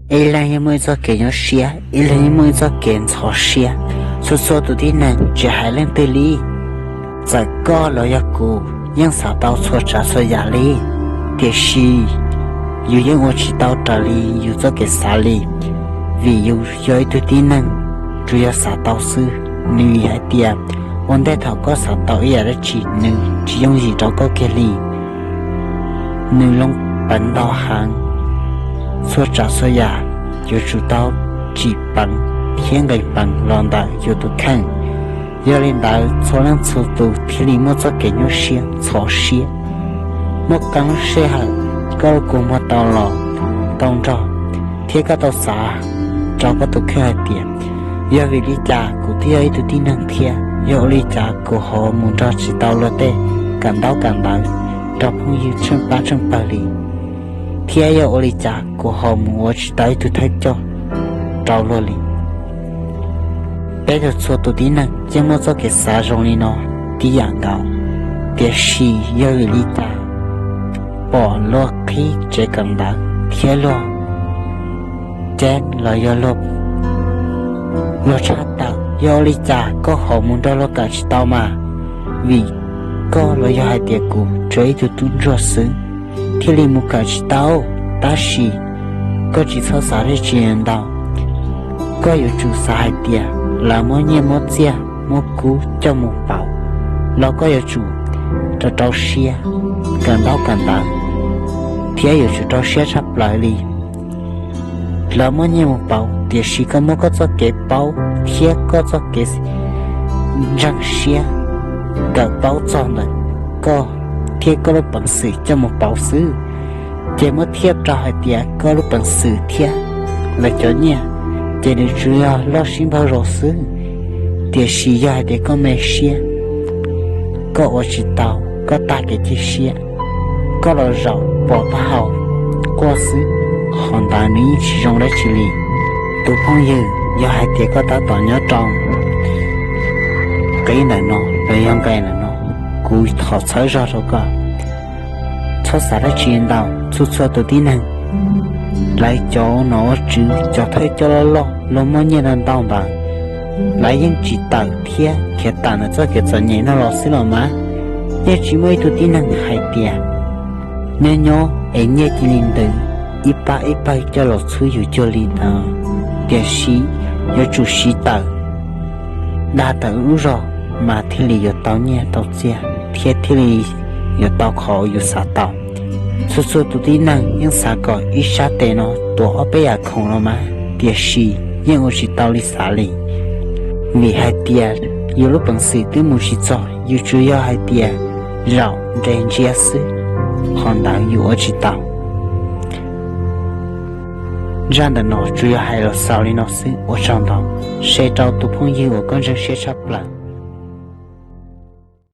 Ib leeg yeej muaj ib txoj kev nyuaj siab, ib leeg yeej muaj ib txoj kev ntxhov siab. Txhua txhua tus tib neeg tsis hais leej twg li, txawm koj los yog kuv yeej xav tau txhua tsav txhua yam li, tiam sis yus yeej ua tsis tau raws li yus txoj kev xav li, vim yus yog ib tug tib neeg tsuas yog xav tau xwb. Nws vim hais tias ua ntej thaum koj xav tau ib yam dab tsi nws tsis yooj yim rau koj kiag li. Nws loo peev ntau heev, txhua tsav txhua yam yuav tsum tau tsim peev thiab nqis peev los ntawm yus tus kheej. Yog li ntawd txhua leej txhua tus thiaj li muaj txoj kev nyuaj siab ntxhov siab. Muaj qee lub sij hawm koj lub kua muag tau los tau nrog, thiab koj tau xav rau koj tus kheej hais tias, yog vim li cas kuv twb yog ib tug tib neeg thiab yog ua li cas kuv ho mus nrog tsis tau luag tej kawm ntaub kawm ntawv, nrog phooj ywg tsheej pab tsheej pawg li, thiab yog ua li cas kuv ho mus ua tsis tau ib tug thawj coj rau luag li. Peb tug txhua tus tib neeg yeej muaj txoj kev xav zoo li no tib yam nkaus, tiam sis yog vim li cas pom luag qhib tsev kawm ntawv thiab luag cab los yog luag, luag tshaj tawm, yog ua li cas koj ho mus nrog luag kawm tsis tau mas? Vim koj los yog hais tias kuv tsuas ib tug tub ntsuag xwb thiaj li mus kawm tsis tau. Tab sis koj tsis txhob xav dab tsi ntau, koj yuav tsum xav hais tias lawv muab nyiaj muab txiaj muab kub coj mus pauv, los koj yuav tsum rau rau siab kawm ntaub kawm ntawv, thiab yuav tsum rau siab tshaj plaws li. Lawv muab nyiaj mus pauv, tiam sis koj muab koj txoj kev paub thiab koj txoj kev ntseeg siab kawm paub txog ntawm koj thiab koj lub peev xwm coj mus pauv xwb, ces muab thiaj rau hais tias koj lub peev xwm thiab lawv cov nyiaj, ces nws tsuas yog loj sib npaug zog xwb. Tiam sis yog hais tias koj me siab, koj ua tsis tau, koj tag kev cia siab, koj los zaum pom taub hau quaj xwb, qhov ntawd nws yeej tsis zoo dab tsi li. Tus phooj ywg, yog hais tias koj tab tom nyob rau qib ntawm no los yog nqe ntawm no, kuv thov txhawb zog rau koj, txhob xav dab tsi ntau. Txhua txhua tus tib neeg, lawv cov nom ua tswv, cov thawj coj loj loj, luag muaj nyiaj ntau ntau ntawd, lawv yeej tsis tawm thiab khiav tawm ntawm txoj kev txom nyem no los xwb los mas. Yeej tsis muaj ib tug tib neeg hais tias nyob nyob es nyiaj cia li ntws ib pab ib pawg coj los txhub yus cuag li ntawd, tiam sis yuav tsum siv tawm, dag tawm lub zog, mas thiaj li yuav tau nyiaj tau txiaj thiab thiaj li yuav tau qhov yus xav tau. Txhua txhua tus tib neeg yeej xav kom ib sab tes no tuav ob peb yam khoom los mas, tiam sis yeej ua tsis tau li xav li. Vim hais tias yus lub peev xwm twb mus tsis txog, yus tsuas yog hais tias zaum nres ntsiav xwb, qhov ntawd yus ua tsis tau. Zaj ntawm no tsuas yog hais los xaus li no xwb, ua tsaug ntau. Share rau tus phooj ywg uas koj ntseeg siab tshaj plaws.